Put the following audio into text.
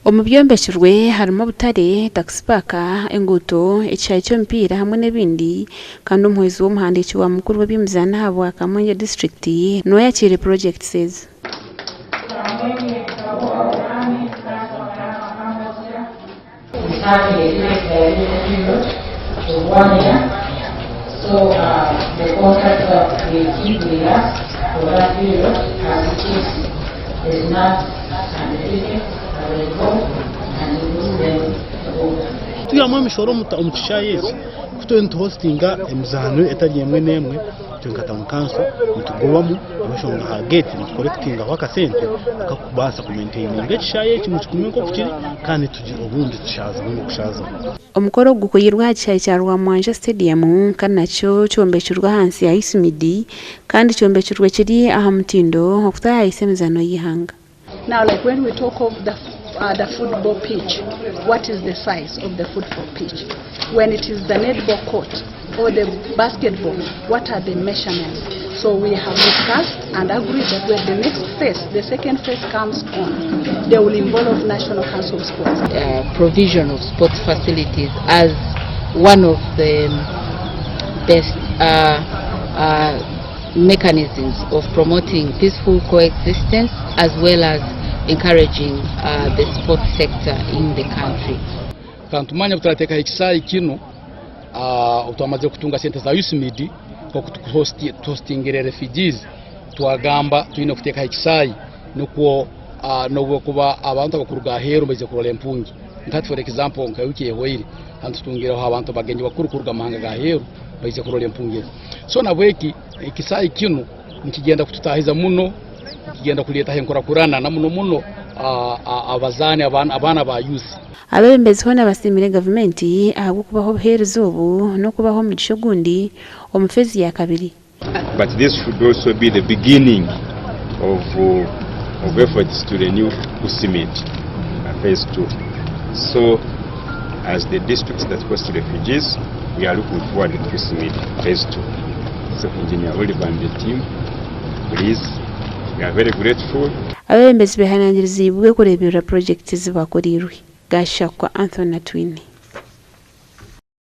Omu byombekirwe harimu obutare, taxi park, enguuto, ekishaayi ky'omupiira hamwe n'ebindi kandi omuhwezi w'omuhandiiki wa mukuru w'eby'emizaano ahabwa Kamwengye disiturikiti niwe ayakiire purogyekiti ezi. Twihamu emishoro omu kishaayi eki ku turiyo nituhositinga emizaano etari emwe n'emwe itwe nka tawuni kanso nitugobamu ahabw'enshonga aha geeti nitukorekitingaho akasente akakubaasa kumenteininga ekishaayi eki ngu kigume nk'oku kiri kandi obundi tushaazeho n'okushaazaho. Omukoro ogu gukoreirwe aha kishaayi kya Rwamwanja Stadium kandi nakyo kyombekirwe ahansi ya USMID kandi kyombekirwe kiri aha mutindo okutaayaayisa emizaano y'eihanga. Now like when we talk of the, the football pitch, what is the size of the football pitch? When it is the netball court or the basketball, what are the measurements? So we have discussed and agreed that when the next phase, the second phase comes on, they will involve National Council of Sports. Provision of sports facilities as one of the best mechanisms of promoting peaceful coexistence as well as encouraging the sports sector in the country. Kandi tumanya ngu turateekaho ekisaayi kinu obu twamazire kutunga sente za USMID nk'oku tukuhostingire refugees, twagamba twine kuteekaho ekisaayi nukwo n'obwokuba abantu abakuruga aheeru baije kurora empungi. Nka hati for example nka wiiki ehwaire hanu tutungireho abantu bagenyi bakuru kuruga mu mahanga g'aheeru baije kurora empungi ezi. So nabweki ekisaayi kinu nikigenda kututahiza muno, nikigenda kuleetaho enkurakurana na muno muno abazaani abaana ba youth. Abeebembezi hoona basiimire gavumenti ahabw'okubaha obuheereza obu n'okubaha omugisha ogundi omu feezi ya kabiri. But this should also be the beginning of, of efforts to renew USIMID phase 2. So, as the districts that host refugees, we are looking forward to USIMID phase 2. So, Engineer Oliver and the team, please, we are very grateful. Abeebembezi beehanangiriziibwe kureeberera purogyekiti ezi bakoreirwe. Gashakwa Anthony Atwine.